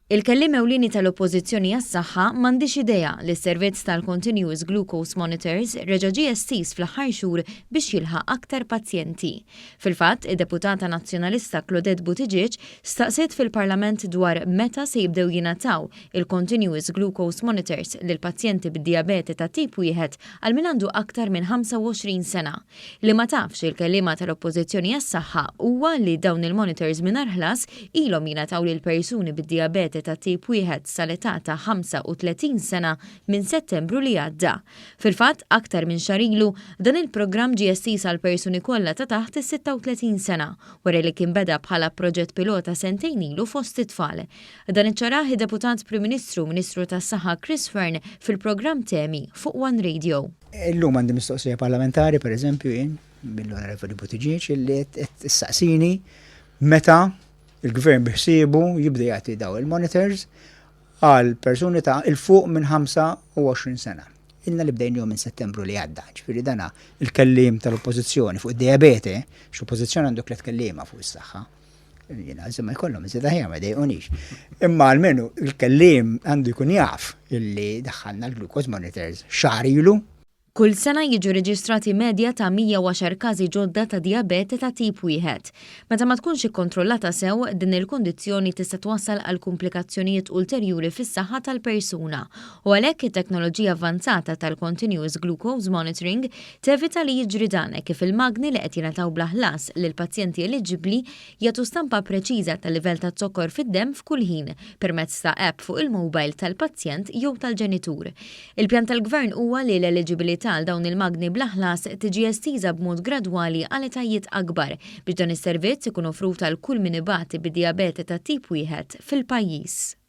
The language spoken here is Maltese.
Il-Kelliem Ewlieni tal-Oppożizzjoni għas-Saħħa m'għandhiex idea li s-servizz tal-Continuous Glucose Monitors reġa' ġie estiż fl-aħħar xhur biex jilħaq aktar pazjenti. Fil-fatt, id-Deputata Nazzjonalista Claudette Buttigieg staqsiet fil-Parlament dwar meta se jibdew jingħataw il-Continuous Glucose Monitors lill-pazjenti bid-dijabete ta' tip wieħed għal min għandu aktar minn 25 sena. Li ma tafx il-kelliema tal-Oppożizzjoni għas-Saħħa huwa li dawn il-monitors mingħajr ħlas ilhom jingħataw lil persuni bid-dijabete ta' tip wieħed sal-età ta' 35 sena minn Settembru li għadda. Fil-fatt, aktar minn xahar ilu, dan il-programm ġie estiż għall-persuni kollha ta' taħt is-36 sena, wara li kien beda bħala proġett pilota sentejn ilu fost it-tfal. Dan iċċarah id-Deputat Prim Ministru u Ministru tas-Saħħa Chris Fearne fil-programm Temi fuq One Radio. Illum għandi mistoqsija parlamentari, per eżempju, jien, mill-Onorevoli Buttigieg, illi qed issaqsini meta il-gvern biħsiebu jibda jagħti daw il-monitors għal persuni ta' 'il fuq minn 25 sena. Ilna li bdejnihom minn Settembru li għadda, ġifieri dana il-kelliem tal-Oppożizzjoni fuq id-diabete, x'Oppożizzjoni għandu tliet kelliema fuq is-saħħa. Jiena ma jkollhom iżid aħjar ma jdejqunix. Imma almenu il-kelliem għandu jkun jaf illi daħħalna l-glucose monitors xahar ilu. Kull sena jiġu reġistrati medja ta' 110 każi ġodda ta' dijabete ta' tip wieħed. Meta ma tkunx ikkontrollata sew, din il-kundizzjoni tista' twassal għal kumplikazzjonijiet ulterjuri fis-saħħa tal-persuna u għalhekk it-teknoloġija avvanzata tal-continuous glucose monitoring Tevita li jiġri dan hekk kif il-magni li qed jingħataw bla ħlas lil pazjenti eliġibbli jagħtu stampa preċiża tal-livell taz-zokkor fid-demm f'kull ħin permezz ta' app fuq il-mobile tal-pazjent jew tal-ġenitur. Il-pjan tal-Gvern huwa li l-eliġibilità għal dawn il-magni bla ħlas tiġi estiża b'mod gradwali għal etajiet akbar biex dan is-servizz ikun offrut għal kull min ibati bid-dijabete tat-tip wieħed fil-pajjiż.